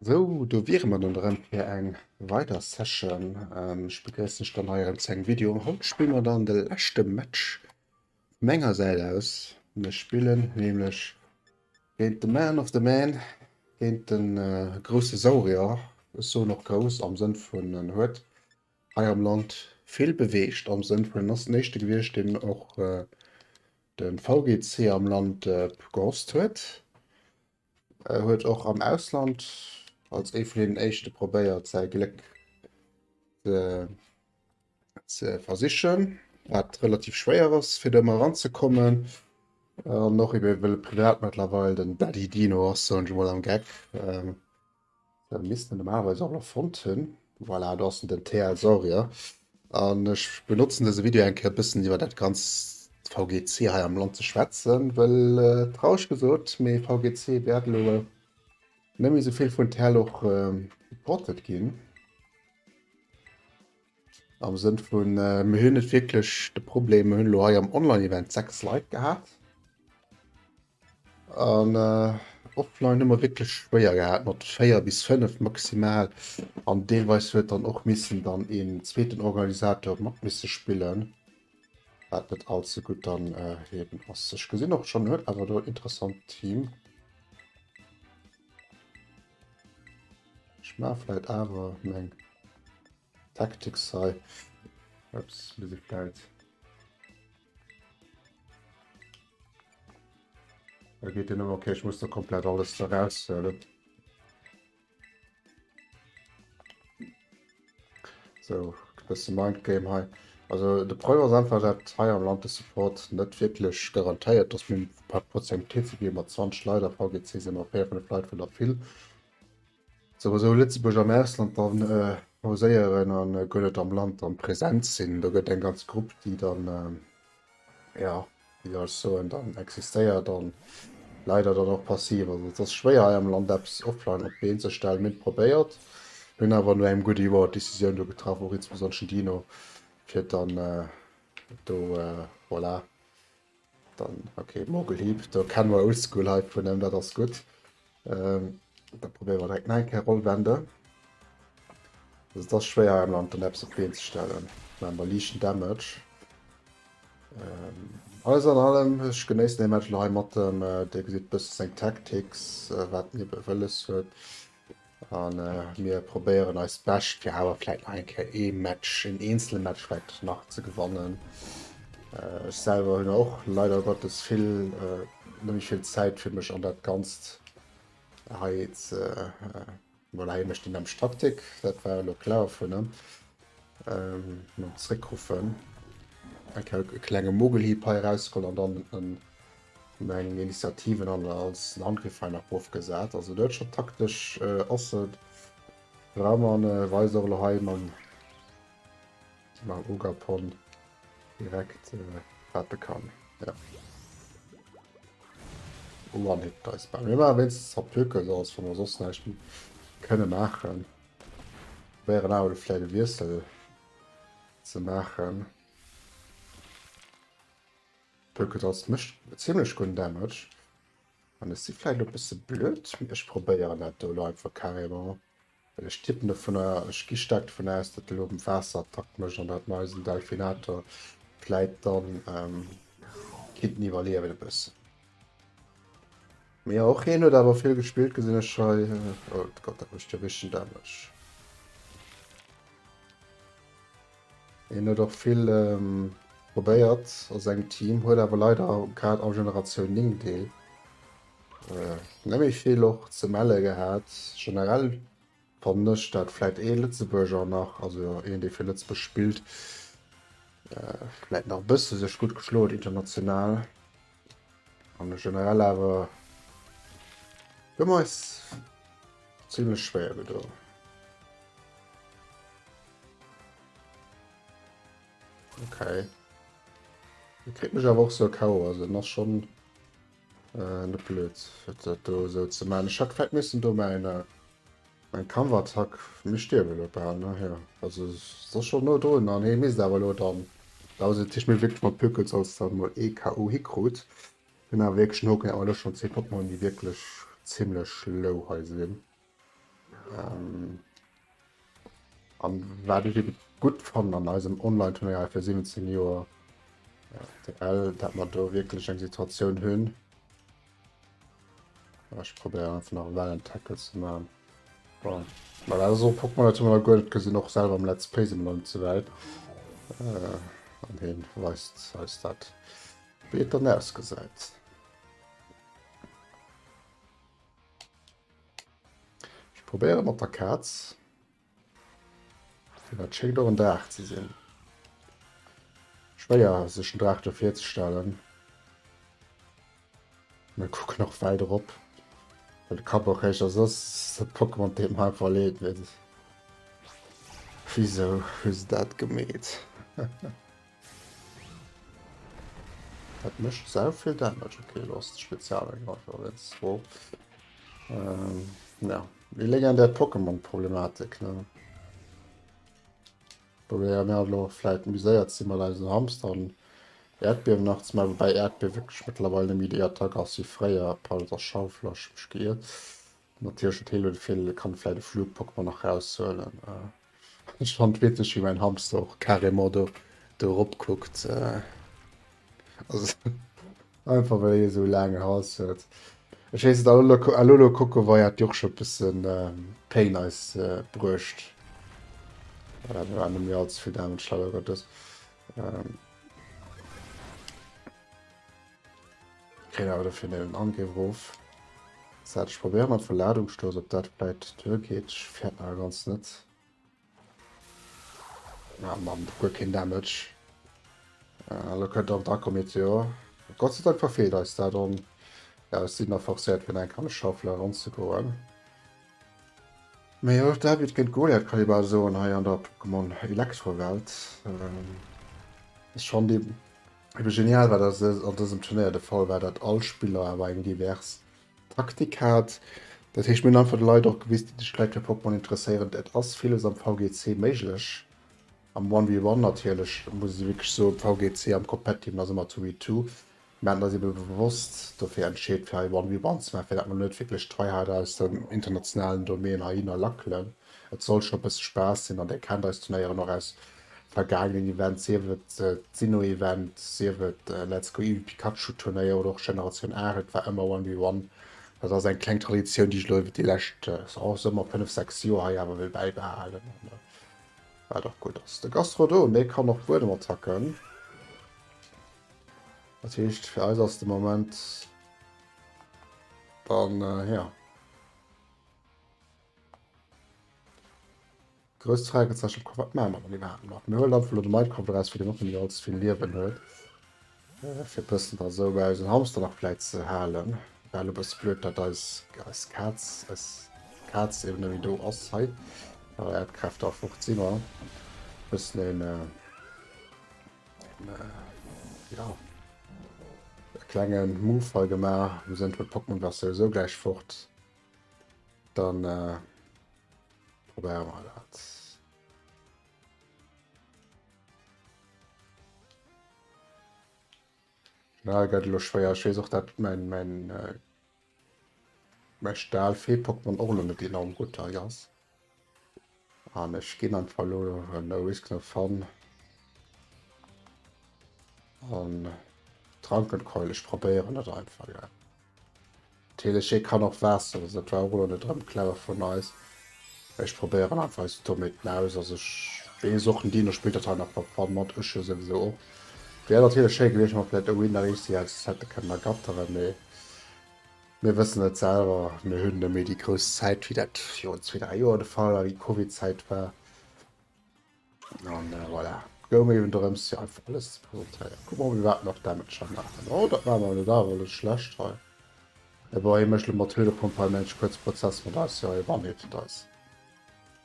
Sou, do wiere mer dann erëm fir eng weider Session. Ech begréissen iech dann hei erëm zu engem Video. Haut spille mer dann de leschte Match vu menger Säit aus. Mir spillen nämlech géint de Man of the Man, géint de grousse Saurier. Ech soen och grouss am Sënn vun en huet hei am Land vill beweegt, am Sënn vun en ass den éischte gewiescht, deen och de VGC am Land gehost huet. Huet och am Ausland als ee vun deenen éischte probéiert säi Gléck ze versichen, wat relativ schwéier ass fir do ëmmer eranzekommen. An och ebe well e privat mëttlerweil den Daddy Dino ass, soen ech emol am Geck. Da misst en normalerweis och elo fonnt hunn. Voilà, do ass en, den TL Saurier. An ech benotzen dëse Video eng Kéier e bëssen iwwer dat ganzt VGC hei am Land ze schwätzen, wëll äh, traureg gesot, mee VGC wäert elo net méi esou vill vun TL och supported ginn. Am Sënn vun, mir hunn net wierklech de Problem, mir hunn elo hei am Online-Event 6 Leit gehat. An offline hu mer wierklech schwéier gehat mat 4 bis 5 maximal. An deelweis huet dann och missen dann een zweeten Organisator mat misse spillen, wat net all ze gutt dann eben ass. Ech gesinn och schonn, huet awer do en interessant Team. Ech maache vläit awer meng Tactics hei. Ups, muss ich vläit. Da geht den okay, ich muss da komplett alles da rausholen. So, bësse Mindgame hei. Also de Problem ass einfach, dat hei am Land de Support net wierklech garantéiert, dass mir paar Prozent TCG mat 20 Leit a VGC si mer 4, 5 Leit vun der vill. Souwisou Lëtzebuerg am Ausland dann hauséieren an guer net am Land dann präsent sinn. Do gëtt eng ganz Grupp, déi dann, jo, wéi soll ech soen, dann existéiert an leider dann och passiv ass. Et ass schwéier hei am Land eppes offline op d'Been ze stellen. Mir hunn et probéiert, hunn awer no engem gudde Joer d'Decisioun do getraff, och insbesonnesch den Dino, fir dann do, voilà, Dann, okay, Mogelhieb, do kennen wir Oldschool hei vun em, dat ass gutt. Ähm, da probieren wir direkt nach eng Kéier Rollwände. Also, das ist schwéier am Land dann eppes op d'Been ze stellen. Mä mer liichten Damage. Ähm, alles an allem, ech genéissen dee Match elo hei mat dem, äh, Dir gesitt bësse seng Tactics, äh, wat en ebe wëlles huet. An mir probéieren eist Bescht, fir awer vläit nach eng Kéier ee Match, een eenzele Match vläit nach ze gewannen. Ech selwer hunn och leider Gottes vill, net méi vill Zäit, fir mech an dat Ganzt hei ze, voilà, hie mécht déi nämmlecht Taktik, dat war elo clever vun him, mam Zréckruffen. Eng Kéier e klenge Mogelhieb hei erausgeholl an dann en Meng Initiativen an als den Angriff hei nach ofgesat. Also dat schon taktesch äh, ass et. Rahman äh, weist och elo hei mam mam Ugapon direkt äh, wat e kann. Ja. One-Hit eis bei. Mir maache wéinstens Zapöke, so als wa mer soss näischt kënne maachen. Probéieren awer vläicht e Wiessel ze maachen. Pokédolls mécht zimmlech gudden Damage. An ech si vläicht elo e bësse blöd, mee ech probéieren dat do elo einfach carrément. Well ech tippen dovunner, ech gi staark dovun aus, datt elo dem Waasser Attack mécht an dat mer eisen Delfinator vläicht dann kinnten iwwerliewen e bëssen. Mee jo, och hien huet awer vill gespillt, gesinn ech hei. Oh Gott, dat mécht jo richtegen Damage. Hien huet och vill probéiert a sengem Team, huet awer leider grad am Generatioun 9 Deel net méi vill och ze melle gehat. Generell fannen ech dat vläit ee Lëtzebuerger nach, also een dee fir Lëtzebuerg spillt, vläit nach e bësse sech gutt geschloen huet international. An generell awer hu mer eis zimlech schwéier gedoen. Okay. E kritt mech awer och sou KO, also den ass schon äh, net blöd, fir dat do sou ze maachen. Ech hätt vläit missen do mäin, äh, mäin Kampfattack, mir stierwe lo bal, ne? Ja, also es ass schon no drun an hee misst awer lo dann, also dat heescht mir wierklech mat Pökels als dann mol ee KO hikrut. Hunn awer wierklech no, awer lo schon zwee Pokémon, déi wierklech zimmlech low hei sinn. Ähm, an wat ech eben gutt fannen an eisem Online-Turnéier hei fir 17 Joer RTL, dat mer do wierklech eng Situatioun hunn. Ech probéieren einfach nach well en Tackle ze maachen. Bon. Ma dat ass och Pokémon, dat hu mer nach guer net gesinn, och selwer am Let's Play si mer nach net ze wäit. Äh, an hien weist eis dat, wéi et dann ausgesäit. Ech probéiere mat der Kaz. Dat schéngt och en Draach ze sinn. Schwéier sech en Draach do virzestellen. Mir kucken och wäit erop. Well de Kapp och héich ass, ass dat Pokémon deet mer einfach leed. Wieso hu se dat gemeet? Dat mécht sau vill Damage. Okay, lo ass de Spezialangreifer wéinst zwou. Ähm, ja, déi legendär Pokémon-Problematik, ne? Probéiere mir elo vläit méi séier ze si mat eisen Hamster an Äerdbiewen nach ze maachen, woubäi Äerdbiew wierklech mëttlerweil net méi déi Attack ass wéi fréier. Pardon, et ass Schaufler, ech hu mech geiert. Natierlech huet hee elo de Virdeel, e kann vläit e Flug-Pokémon nach raushuelen. Ech fannen et witzeg wéi mäin Hamster och carrément do do erop kuckt. Also einfach well hie sou laangen Hals huet. Ech weess net, Alolo Alolo Kokowei hat jo och scho bëssen Pain eis bruecht. Voilà, mir waren net méi allze vill Damage leider Gottes. Kréien awer dofir den Angriff erof. Sat ech probéiere mat Verladungsstoss ob dat vläit duergeet. Ech fäerten awer ganz net. Ah Mann, guer keen Damage. Elo kënnt och Dracometeor. Gott sei Dank verfeelt eis dat an ja, ech sinn nach forcéiert fir eng Kanne Schaufel eranzegoen. Mee jo, David géint Goliath kann ee bal soen hei an der Pokémon Elektro-Welt. Ass schonn déi Ebe genial war dat an dësem Turnéier de Fall war, dat all Spiller awer eng divers Taktik hat. Dat heescht mir hunn einfach de Leit och gewisen, déi sech vläicht fir Pokémon interesséieren, et ass villes am VGC méiglech. Am One v One natierlech, muss ee wierklech soen, VGC am Competitive ass ëmmer two v two. Mir haten eis ebe bewosst dofir entscheet fir hei One v One ze maachen, fir dat mer net wierklech Tryharder aus dem internationalen Domaine heihinner lackelen. Et soll scho e bësse Spaass sinn an Dir kennt eis Turnéieren och aus vergaangenen Events, sief et d'Sinnoh-Event, sief et Let's Go Eevee Pikachu-Turnéier oder och Generatioun 8, et war ëmmer One v One. Dat ass eng kleng Traditioun, déi ech elo iwwer déi lescht, oh, soe mer 5, 6 Joer hei awer wëll bäibehalen an wat och gutt ass. De Gastrodon, dee kann och Buedemattacken. Dat heescht, fir eis ass de Moment dann, ja. Grousst Fragezeichen am Kapp, wat maache mer dann iwwerhaapt nach? Mir huelen einfach elo de Minecraft eraus, fir deen och net méi allze vill Liewen huet, fir e bëssen da sou bei eisen Hamster nach vläit ze halen. War elo e bësse blöd, datt eis, eis Kaz, eis Kaz eben net méi do ass hei. Awer Äerdkräfte a fort si mer. Bëssen een, een, ja, e klenge Move hei gemaach. Am Sënn vun d'Pokémon war souwisou gläich fort. Dann, Probéiere mer dat. Ja, gëtt elo schwéier. Ech weess och, dat mäin, mäin, äh, mäi Stahlfee-Pokémon och elo net enorm gutt hei ass. An ech ginn einfach elo no risk no fun. An Drunken Coil, ech probéieren et einfach, gell. Teleché kann och Waasser, also dat war och elo net erëm clever vun eis. Ech probéieren einfach eis Tomate aus, also ech weess och den Dino spillt dat hei nach for fun mat, ech jo souwisou och. Wär natierlech schéi gewiescht, wa mer vläit e Winner Easy hätte kënnen ergatteren, mee mir wëssen et selwer, mir hunn net méi déi grouss Zäit wéi dat virun zwee, dräi Joer de Fall war, wéi d'Covid-Zäit war. An äh, voilà. Goung eben drëms fir einfach alles ze presentéieren. Kuck mol, wie wat nach Damage hei maachen. Oh, dat war mer net awer net schlecht hei. Awer hie mécht lo mat Höhlepomp hei mensch kuerz Prozess mat eis. Jo, hie one-hittet eis.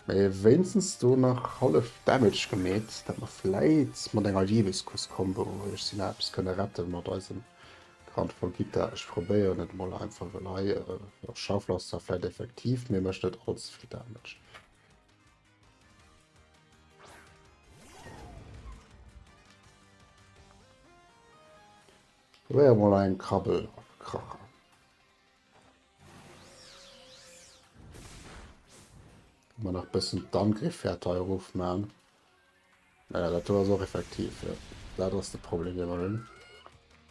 Mee wéinstens do nach hallef Damage gemeet, dat mer vläit mat enger Liebeskuss-Kombo ech sinn eppes kënne retten mat eisem Grand Volgita. Ech probéieren et mol einfach, well hei äh, Schaufel ass zwar vläit effektiv, mee mécht net allze vill Damage. Probéiere mol eng Krabbel Kracher. mer nach bëssen d'Angriffwäerter hei erof man. Naja, dat do ass och effektiv, jo. Dat ass de Problem, dee mer hunn.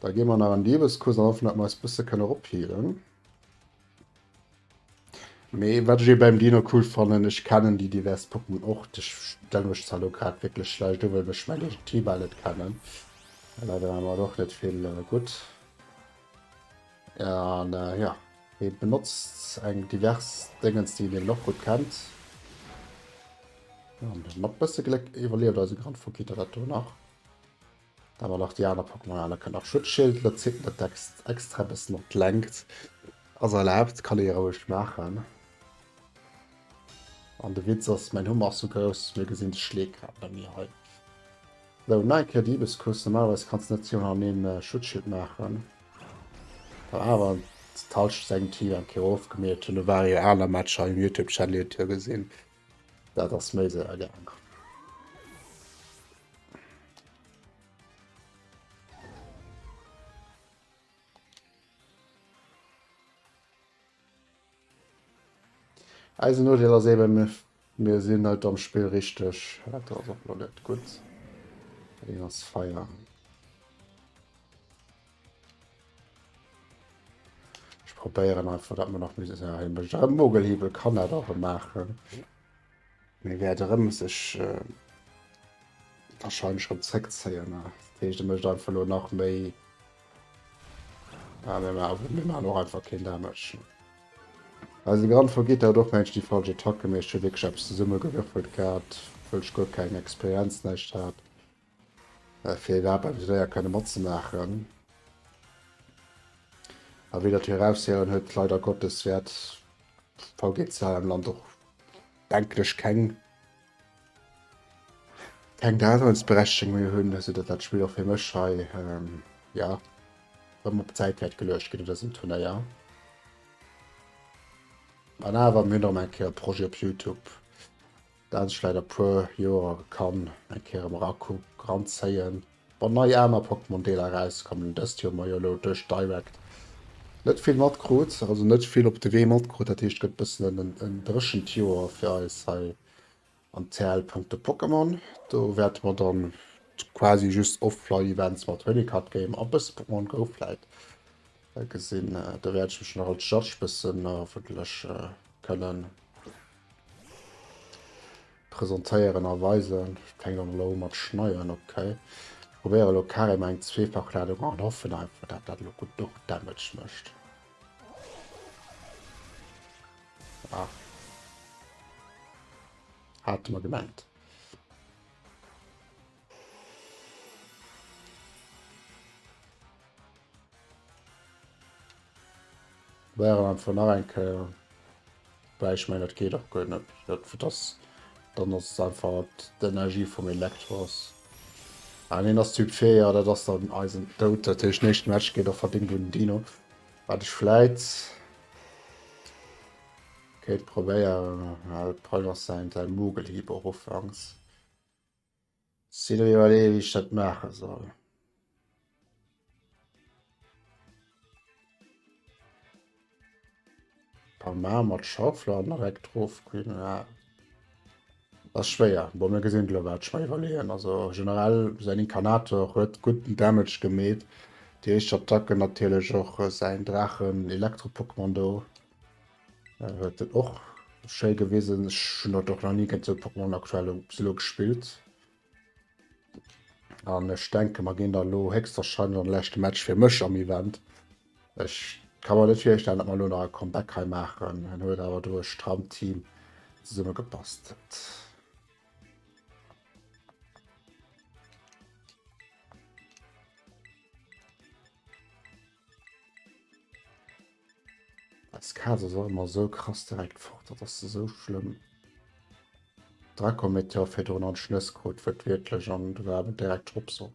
Da gi mer nach en Liebeskuss an hoffen, datt mer eis bësse kënne erophealen. Mee wat ech eben beim Dino cool fannen, ech kennen déi divers Pokémon och, ech stelle mech zwar elo grad wierklech schlecht u, well ech mäin eegent Team bal net kennen. Leider war mer och net vill gutt. An jo, hie benotzt eng divers Déngens, déi een eben och gutt kennt. An mat bësse Gléck iwwerlieft eise Grand Fukita dat do nach. Da war nach déi aner Pokémon aner kënnen nach Schutzschild lo zitt net Text extra bëssen op d'Längt ass erlaabt kann ee roueg maachen. An de Witz ass mäin Hummer ass sou grouss mir gesinn de Schleek grad net méi hei. Sou nach eng Kéier Diebeskuss normalerweis kanns de net zwee mol hannereen Schutzschild maachen. Dann awer d'Halschent sengem Team eng Kéier ofgemeet hunn. Do ware jo aner Matcher um Youtube Channel huet jo gesinn dat ass méi séier gaang. Eisen Nodeel ass eben, mir sinn halt am Spill richteg. Dat ass och lo net gutt. Deen ass Feier. Ech probéieren einfach, dat mer nach müssen. Ja, hie mécht erëm Mogelhiwwel, kann dat och maachen. Mee wäert erëm sech wahrscheinlech erëm zréckzéien. Dat heescht, e mécht einfach elo nach méi. Ah, mir maachen, mir maachen och einfach keen Damage. Eise Grand Vegeta huet och mengt ech déi falsch Attack gemaach. Ech hu wierklech eppes zesummegewürfelt gehat, wëll ech guer keng Experienz, näischt hat, fir iwwerhaapt eppes séier kënne matzemaachen. A wéi dat hier eraushéieren huet, leider Gottes wäert VGC hei am Land och denken ech keng keng Daseinsberechtigung méi hunn, esou datt dat Spill och fir mech hei ja rëm op d'Säit wäert geluecht ginn un dësem Turnéier. An awer, mir hunn erëm eng Kéier e Projet op Youtube, dat ech vläit a puer Joer kann eng Kéier erëm erakuck eranzéien. Wann nei aner Pokémon Deeler erauskommen, dëst Joer mer jo elo duerch Direct net vill matkrut, also net vill op de Wee matkrut, dat heescht gëtt bëssen en dréchent Joer fir eis hei an TL punkto Pokémon. Do wäerte mer dann quasi just Offline Events mat Honeycut Game a bësse Pokémon Go vläit gesinn. Do wäert ech mech nach als Judge bëssen hoffentlech kënnen Presentéieren a weisen. Fänkt an elo u mat schneien, ok. Ech probéiere elo carrément eng Zweefachladung an hoffen einfach dat dat elo gutt genuch Damage mécht. Ah. Hate mer gemengt. Wären einfach nach eng Kéier. Well ech mengen, dat geet och guer net. Dat, fir dass, dann ass et einfach d'Energie vum Elektro ass. Ah neen, ass Typ 4, ja, dat ass dann eisen Doud. Dat heescht, nächste Match geet och verdingt un den Dino. Wat ech vläit kéint probéieren, ja, dat ass säin, säin Mogelhieb och ufanks. Sinn um iwwerleeën wéi ech dat maache soll. Parma mat Schaufler an direkt rofkriegen, ja. Ass schwéier. Bon, mir gesinn elo wat ech mer iwwerleeën. Also generell säin Inkarnator huet gudden Damage gemeet. Déi éischt Attacken natierlech och säin Draachen Elektro-Pokémon do. Huet en och schéi gewisen. Ech hunn dat och nach ni géint esou Pokémon aktuell bis elo gespillt. An ech denke mer ginn da lo héchstwahrscheinlech an de leschte Match fir mech am Event. Ech ka mer net virstellen, datt mer elo nach e Comeback hei maachen. En huet awer do e strammt Team zesumme gebastelt. Eis Kaz ass och ëmmer esou krass direkt fort, dat ass esou schlëmm. Dracometeor virdrun an d'Schnëss krut, wuertwiertlech, an du war eben direkt drop so.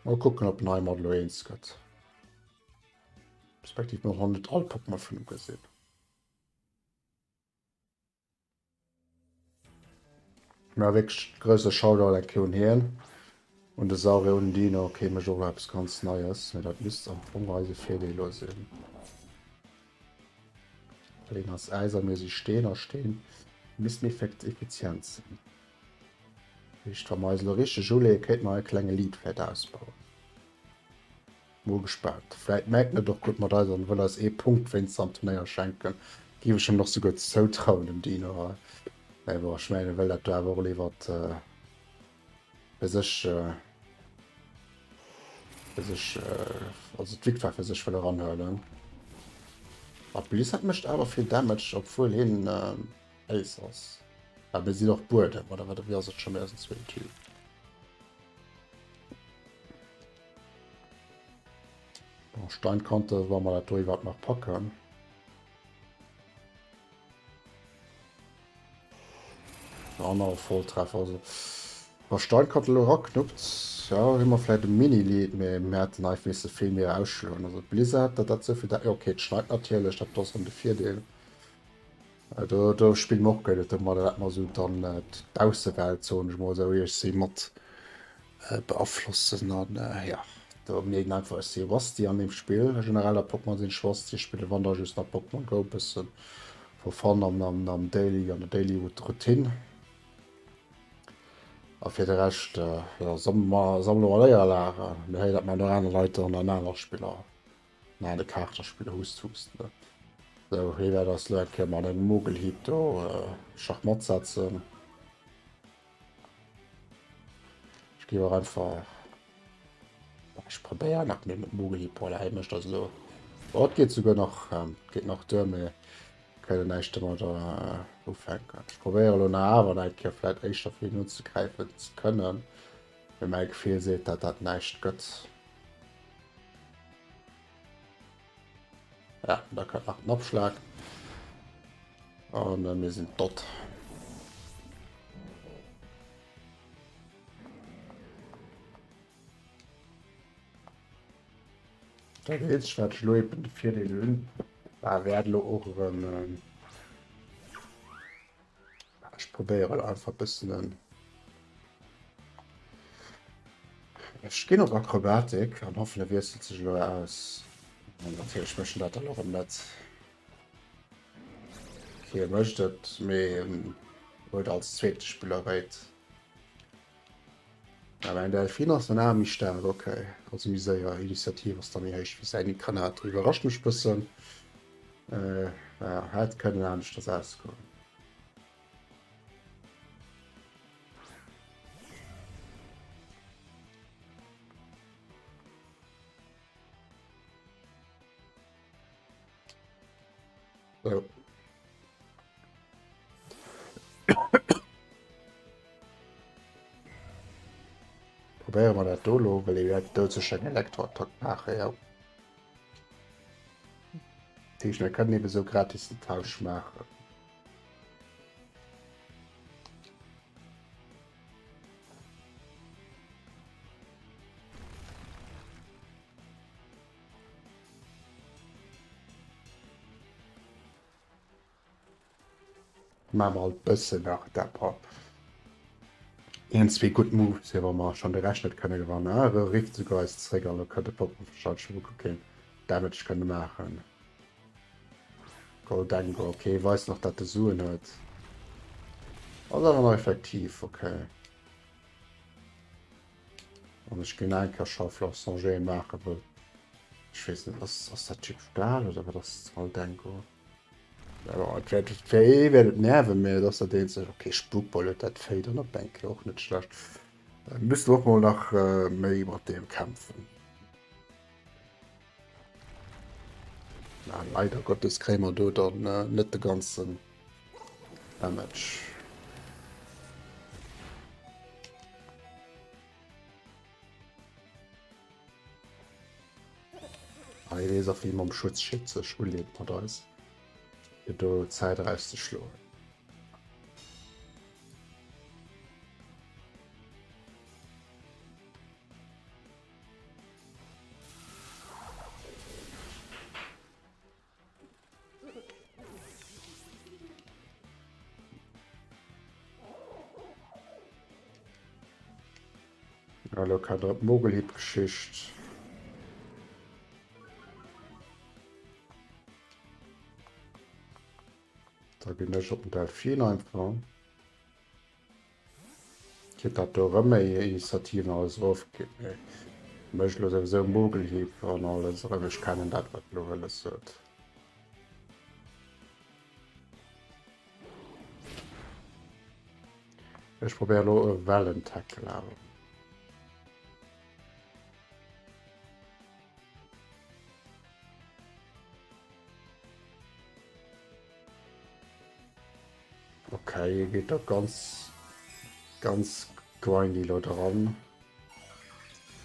Mal kucken, ob en heimat elo eens gëtt. Respektiv mir hunn net all Pokémon vun em gesinn. Mä wierklech grousse Shoutout eng Kéier un hien, un de Saurier, un den Dino. Ok, mécht och elo eppes ganz Neies, mä dat misst am Fong eise Virdeel elo sinn. Well een ass Äis a mir si Steen a Steen misst méi effizient sinn. Heescht, wa mer eis elo richteg uleeën, kéinte mer e klenge Lead vläit ausbauen. Mol gespaant. Vläit mengt en et och gutt mat eis an wëll eis ee Punkt wéinst am Turnéier schenken. Géif ech him och souguer zoutrauen, dem Dino hei. Mä bon, ech mengen, e wëll dat do awer och léiwer fir sech, fir sech, also d'Victoire fir sech wëll eranhuelen. A Blizzard mécht awer vill Damage, obwuel hien Ace ass. Ah, mir sinn och Buedem, oder wat, wéi ass et scho méi eisen zweeten Typ? Bon, Steinkante, wa mer dat do iwwerhaupt nach packen. An nach e Volltreffer. Also, wa Steinkante elo eraknuppt, ja, hu mer vläicht e Mini-Lead, mee mir hätten einfach misse vill méi ausschloen. Also Blizzard, dat dat souvill, dat, okay, et schneit natierlech, dat ass erëm de Virdeel. Do, do spille mer och gëtt et domadder, dat mer esou dann d'Aussewelt, soen ech mol esou, iergendwéi mat beaflossen. An jo, do mierkt een einfach, ech si Rusty an deem Spill. Generell a Pokémon sinn ech Rusty. Ech spille wann da just nach Pokémon Go e bësse for fun an am Daily, an der Daily Routine. A fir de Rescht, jo, sammele mer, sammele mer Néierlagen. Mee héi, dat maachen och aner Leit an aner Spiller. Mä de Kaartespiller hust hust ne. Sou, hie wäert eis lo eng Kéier mat engem Mogelhieb do Schachmatt setzen. Ech géif och einfach, ech probéieren nach méi mat Mogelhieb, voilà, hie mécht eis elo, oh et geet souguer nach, et geet nach duer, mee kënnen näischt domadder ufänken. Ech probéiere lo nach awer nach eng Kéier vläit éischter fir hien unzegräifen ze kënnen, mee mäi Gefill seet, dat dat näischt gëtt. Ja, da kënnt nach den Abschlag. An äh, mir sinn dort. Da geht's, ich werde lo eben de Virdeel hunn. Da wäert lo och erëm ähm, Ech probéieren einfach bëssen en Ech ginn op Akrobatik an hoffen e wiesselt sech elo aus. An natierlech mécht en dat dann och erëm net. Okay, e mécht et, mee en huet als zweete Spiller réit. Awer eng Delfin ass dann awer méi staark, okay. Also méi séier, Initiativ ass da méi héich wéi säin Inkarnat. Iwwerrascht mech bëssen. Äh, naja, hätt kënnen aneschters ausgoen. So. Probéiere mer dat do lo, well ee wäert doudsécher eng Elektroattack maachen, jo. Dat heescht, mir kënnen eben esou gratis den Tausch maachen. Maache mer alt bëssen nach dapper. Een, zwee gutt Moves, fir wa mer schonn de Rescht net kënne gewannen. Ah, e rifft souguer eis zréck an elo kënnt de Pokémon wahrscheinlech scho guer keen Damage kënne maachen. Gholdengo, okay, weist nach dat de Suen huet. Ass awer nach effektiv, okay. An ech ginn eng Kéier Schaufel Inchangé maachen, well ech weess net, ass, ass dat Typ Stahl oder wat ass Gholdengo? Et wäert et wäert et nerven, mee et ass dat eenzegt. Okay, Spukball huet dat Véi dann op eng Kéier och net schlecht. Müssen och mol nach méi mat deem kämpfen. Na, leider Gottes kréie mer do dann net de ganzen Damage. Hei weess och wéi mam Schutzschild sech uleet mat eis, fir do Zäit erauszeschloen. Hallo kann der Mogelhieb-Geschicht. Da ginn ech op den Delfin einfach. Kritt dat do erëm méi Initiativen alles erofginn. Mee mécht elo souwisou Mogelhieb an alles erëm. Ech kennen dat, wat elo wëlles huet. Ech probéiere elo e Wellentackle awer. Okay, hier geht doch ganz, ganz grindy lo dran.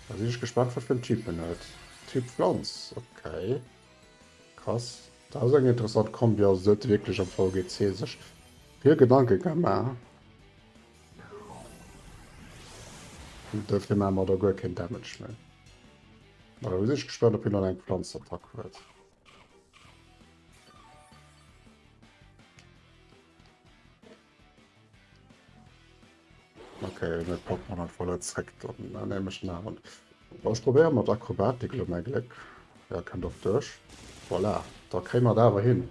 Da sinn ech gespannt, wat fir en Typ en huet. Typ Pflanz, okay. Krass. Dat ass eng interessant Kombi, also se huet wierklech am VGC sech vill Gedanke gemaach. Dofir maache mer da guer keen Damage méi. Ma da sinn ech gespannt, ob hien dann eng Pflanzattack huet. Okay, mein Pokémon hat voll erzeckt. Dann nehme ich den Abend. Ich probiere mat Akrobatik lo mein Glück. Ja, kënnt och duerch. Voilà, da kréie mer dat awer hin.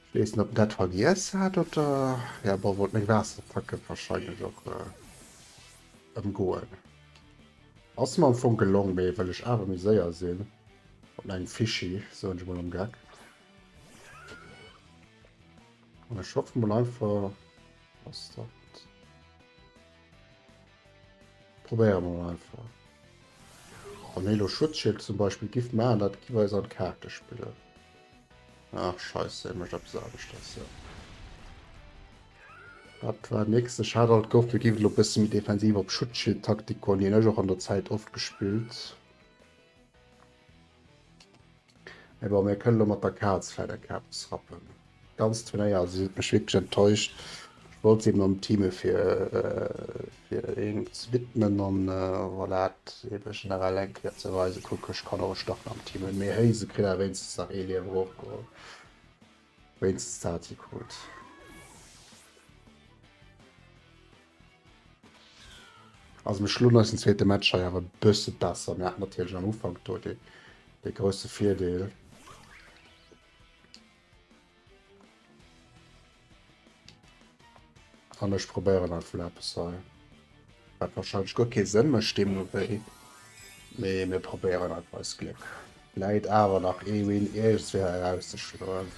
Ich weess net, ob en dat vergiess hat oder... Ja, bon, wollt meng Waasserattacke wahrscheinlech och äh, ëmgoen. Ass mer am Fong gelong, mee well ech awer méi séier sinn mat mengem Fischi, soen ech mol am Geck. An ech hoffe mol einfach, dass dat... Probéiere mer mol einfach. Wann hie lo Schutzschild zum Beispill giff maachen, dat giff eis an d'Kaarte spillen. Ach scheisse, hie mécht eppes aneschters, jo. Dat war nix. Ech hat alt gehofft, mir géifen elo e bësse méi defensiv op Schutzschildtaktik goen. Déi hunn ech och an der Zäit oft gespillt. Mee bon, mir kënnen elo mat der Kaz vläit eng Kéier eppes rappen. Ganz Turnéier, also si huet mech wierklech enttäuscht. Ech wollt se eben am Team fir fir een ze widmen an voilà, et ebe generell eng Kéier ze weisen, kuck ech kann och e Starter am Team hunn. Mee héi, se kritt awer wéinstens nach ee Liewe erofgeholl. Wéinstens dat si krut. Also mir schloen eis den zweete Match hei awer e bësse besser. Mir haten natierlech am Ufank do dee, dee grousse Virdeel. An ech probéieren einfach eppes hei. Wat wahrscheinlech guer kee Sënn mécht deemno wéi. Mee mir probéieren einfach eist Gléck. Vläit awer nach ee Win iergendswéi hei erauszeschloen.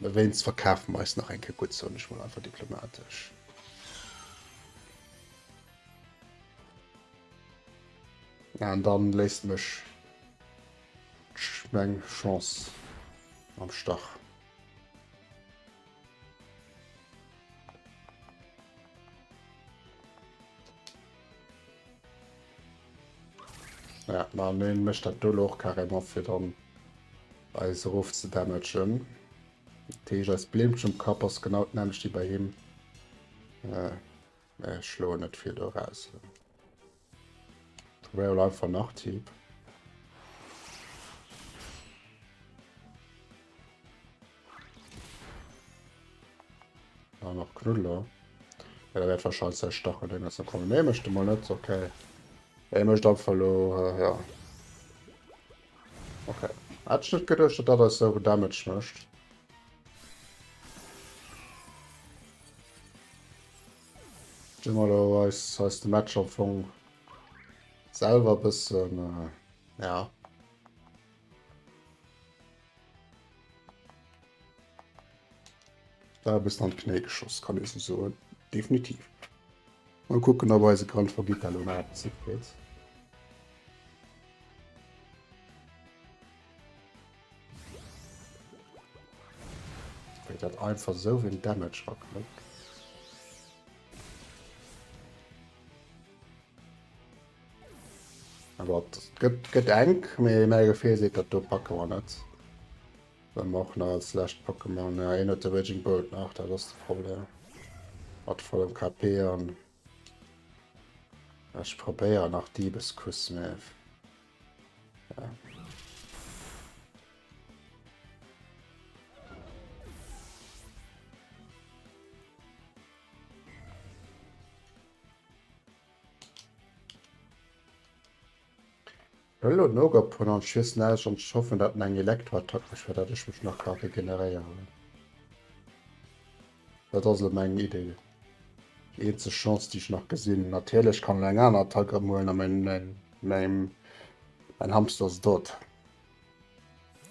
Wéinst verkafe mer eis nach eng Kéier gutt, soen ech mol einfach diplomatesch. An dann léisst mech meng Chance am Stach. Ja, ma nee, mécht dat do och carrément fir dann eis erof ze damagen. Dat heescht, eis Blimmchen um Kapp ass genau d'nämmlecht wéi bei him. Äh, ech schloen net vill do raus. Probéier einfach nach Typ. Ah, nach Knuddler. Ja, da wäert wahrscheinlich säi Stachel deng ass kommen. Nee, mécht e mol net. Okay. E mécht einfach lo, äh, ja. Okay. Hat ich net geduecht, dass dat eis sou Damage mécht. Immer lo eis, eis de Match am Fong selwer bëssen, äh, ja. Da bist an d'Knéi geschoss, kann ee sou soen. Definitiv. Mal kucken, ob eise Grand Vergita lo nach eppes hikritt. Wéi dat einfach sou vill Damage raknuppt. Awer et gëtt, gëtt enk, mee mäi Gefill seet, dat do packe mer net. Well mer och nach als lescht Pokémon, ja, een huet de Raging Bolt nach, dat ass de Problem. Mat vollem KP an ech probéieren nach Diebeskuss, mee ja. Elo den Ogerpon an schiessen aus an ech hoffen dat en eng Elektroattack mécht fir dat ech mech nach ka regeneréieren. Dat ass elo meng Idee. Déi eenzeg Chance déi ech nach gesinn. Natierlech kann en eng aner Attack ermuelen a mäin mäin mäin Hamster ass dout.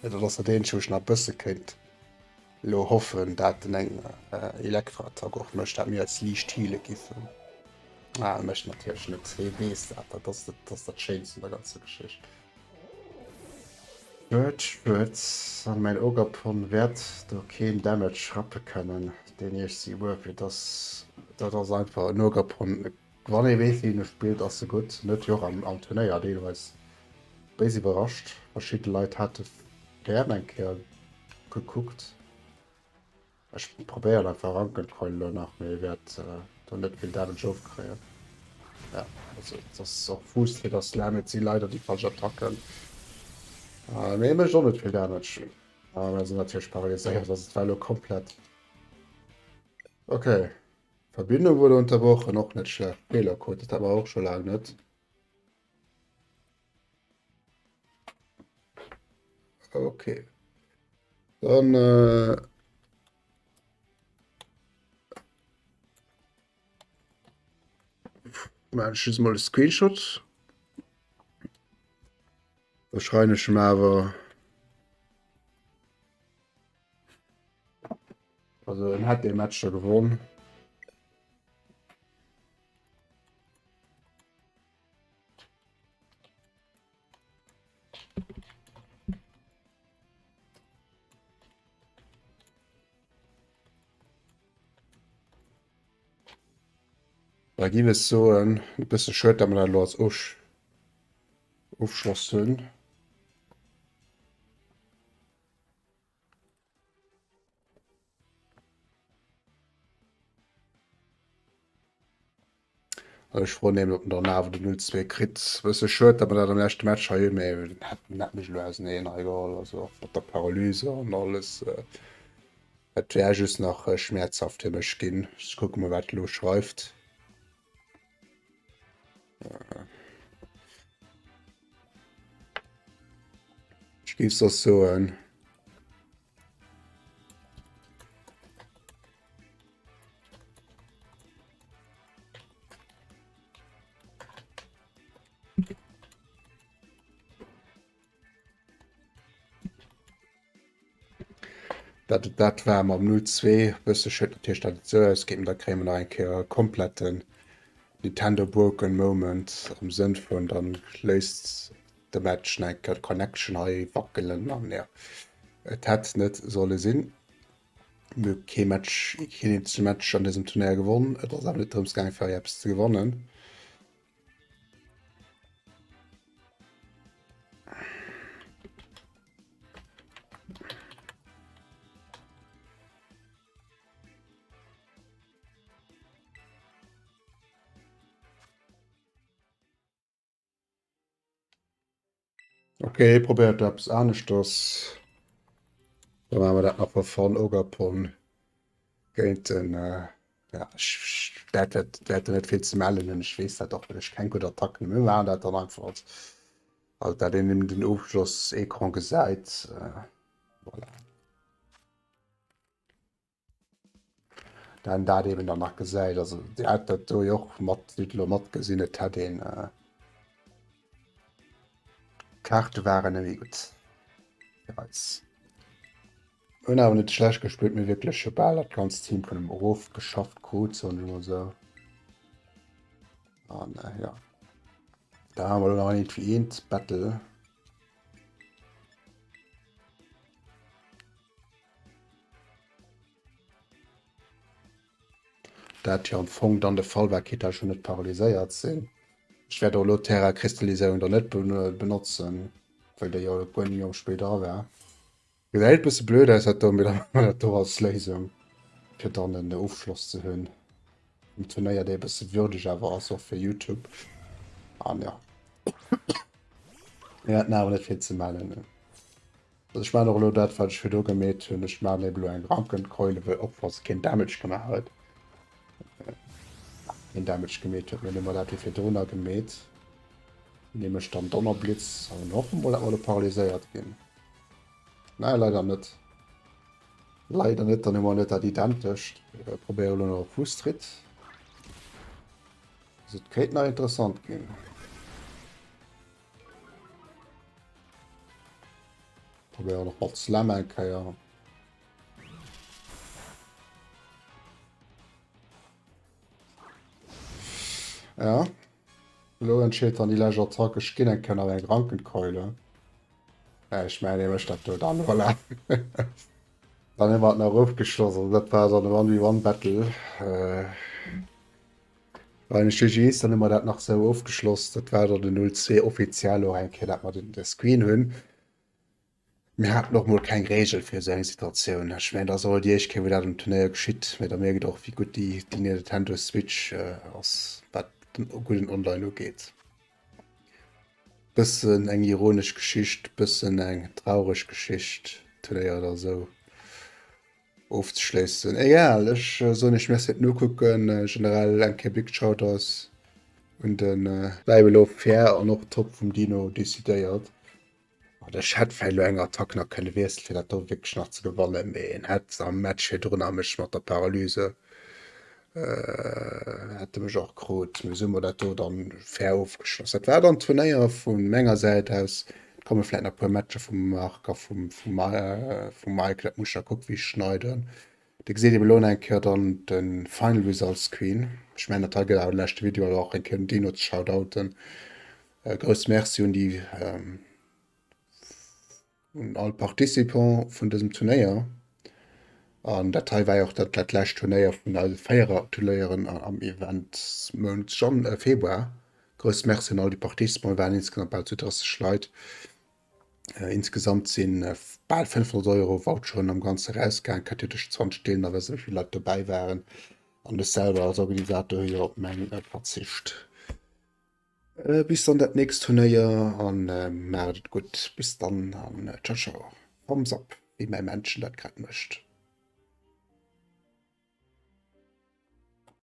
Dat ass dat eenzegt wou ech nach e bësse kéint elo hoffen dat en eng Elektroattack och mécht, dat mir eis liicht heale giffen. Ah, mécht natierlech net. Hee weess dat. Dat ass dat ass dat Schéinst un der ganzer Geschicht. Schued, schued. An mäin Ogerpon wäert do keen Damage rappe kënnen. Deen iech si worth it ass. Dat ass einfach en Ogerpon. Wann ee weess wéi en e spillt, ass e gutt. En huet jo och am am Turnéier deelweis béis iwwerrascht. Verschidde Leit hate gär eng Kéier gekuckt. Ech probéieren einfach Rankenkeul elo nach, mee wäert do net vill Damage ofkréien. Ja, also et ass och Fuuss fir der Slam, et si leider déi falsch Attacken. Mee e mécht och net vill Damage. A mir sinn natierlech paralyséiert, also et war elo komplett. Okay, Verbindung wurde unterbrochen, och net schlecht. Fehlercode, dat hat mer och scho laang net. Okay. Dann äh, Mä ech just mol e Screenshot. Da schreien ech em awer. Also en hätt dee Match da gewonn. Da ginn ech soen, e bësse schued, datt mer dat elo als Ofschloss hunn. Ech froen nämlech, ob en dann awer den 0-2 kritt. Bësse schued, datt mer dat am leschte Match hei hunn, mee en hätt mech elo auseneen hei geholl, also och mat der Paralyse an alles. Et wär just nach schmäerzhaft fir mech ginn. Ech kucke mol, wat elo schreift. Ech géif soss soen. Dat et dat war mam 0-2. Bësse schued natierlech, datt et esou ausgeet, mee da kréie mer nach eng Kéier e kompletten Nintendo Broken Moment am Sënn vun dann léisst de Match nach eng Kéier d'Connection hei wackelen an ja, et hätt net solle sinn. Mir hu kee Match, keen eenzege Match an dësem Turnéier gewonn. Et ass awer net drëms gaangen, fir hei eppes ze gewannen. Okay, probéiert eppes aneschters. Da maache mer dat nach for fun. Ogerpon géint den äh, ja, ech, dat wäert, wäert net vill ze mellen hunn. Ech weess dat och, well ech keng gutt Attacken hunn. Mir maachen dat dann einfach als, als dat een eben den Ofschloss-Ecran gesäit. Äh, voilà. Dann dat eben dann nach gesäit. Also Dir hat dat do jo och mat, Dir hutt elo matgesinn, et hätt een äh, d'Kaarte waren net méi gutt fir eis. Hunn awer net schlecht gespillt, mir wierklech scho bal dat ganzt Team vun em erofgeschafft krut, soen ech mol esou. An äh, ja. Da haben wir elo nach een eent fir eent Battle. Dat jo am Fong dann de Fall war, kéint dat schon net paralyséiert sinn. Ech wäert och elo d'Terra-Kristalliséierung dann net benotzen, well déi jo guer ni am Spill dra war. Gesäit e bësse blöd aus dat do, mee da maache mer dat do als Léisung, fir dann en Ofschloss ze hunn vum Turnéier, dee e bësse würdeg awer ass, och fir Youtube. An jo, mir haten awer net vill ze mellen. Also ech maachen och elo dat wat ech virdu gemeet hunn, ech maachen eben elo eng Rankenkeule, wëll och wa se keen Damage gemaach huet, keen Damage gemeet huet, mir hunn ëmmer dat wéi virdrunner gemeet. Nehm ech dann Donnerblitz an hoffen mol dat mer do paralyséiert ginn. Nee, leider net. Leider net, dann hu mer net dat identescht. Probéiere lo nach e Fusstritt. Also et kéint nach interessant ginn. Probéiere nach mat Slam eng Kéier. Ja. Elo entscheet dann déi lescht Attack. Ech ginn eng Kéier nach eng Rankenkeule. Ja, ech mengen, hie mécht dat do dann, voilà. Dann hu mer et nach ofgeschloss. Also dat war dann e 1v1-Battle. Äh, bei den GGs, dann hu mer dat nach sou ofgeschloss. Dat war dann den 02 offiziell och eng Kéier, dat mer den, de Screen hunn. Mir haten och mol keng Reegel fir esou eng Situatioun. Ech mengen, dat ass och déi éischt Kéier, wou dat um Turnéier geschitt. Mee da mierkt och, wéi gutt déi, déi Nintendo Switch ass, wat den gudden Online ugeet. Bëssen eng ironesch Geschicht, bëssen eng traureg Geschicht, Turnéier da sou ofzeschléissen. Egal, ech soen iech Merci fir d'Nokucken. Generell eng Kéier Big Shoutouts un de. Bleiwe lo fair an och top vum Dino decidéiert. An ech hätt vläicht elo eng Attack nach kënne wiesselen, fir dat do wierklech nach ze gewannen, mee en hätt am Match virdrun a mech mat der Paralyse hätt e mech och krut. Mee esou hu mer dat do dann fair ofgeschloss. Dat war dann d'Turnéier vu menger Säit aus. Et komme vläicht nach e puer Matcher vum Marc a vum Mike, dat muss ech nach kucken, wéi ech schneiden. Dir gesitt eben elo nach eng Kéier dann de Final Result Screen. Ech mengen dat hei gëtt awer de leschte Video also och eng Kéier den Dino ze shoutouten. E grousse Merci un déi un all Participant vun dësem Turnéier. An dat hei war jo och dat dat lescht Turnéier vun eise véierer Turnéieren am Event-Mount Jan Februar. Grousse Merci un all déi Participants, mir waren insgesamt bal zu 30 Leit. Insgesamt si bal 500 Euro Voucheren am Ganze erausgaangen. Kënnt Dir duerch 20 deelen, da wësst Der, wéi vill Leit dobäi waren. An ech selwer als Organisator hu jo op meng verzicht. Bis dann dat nächst Turnéier an maacht et gutt. Bis dann an ciao ciao. Thumbs up, wéi mäi Männchen dat grad mécht.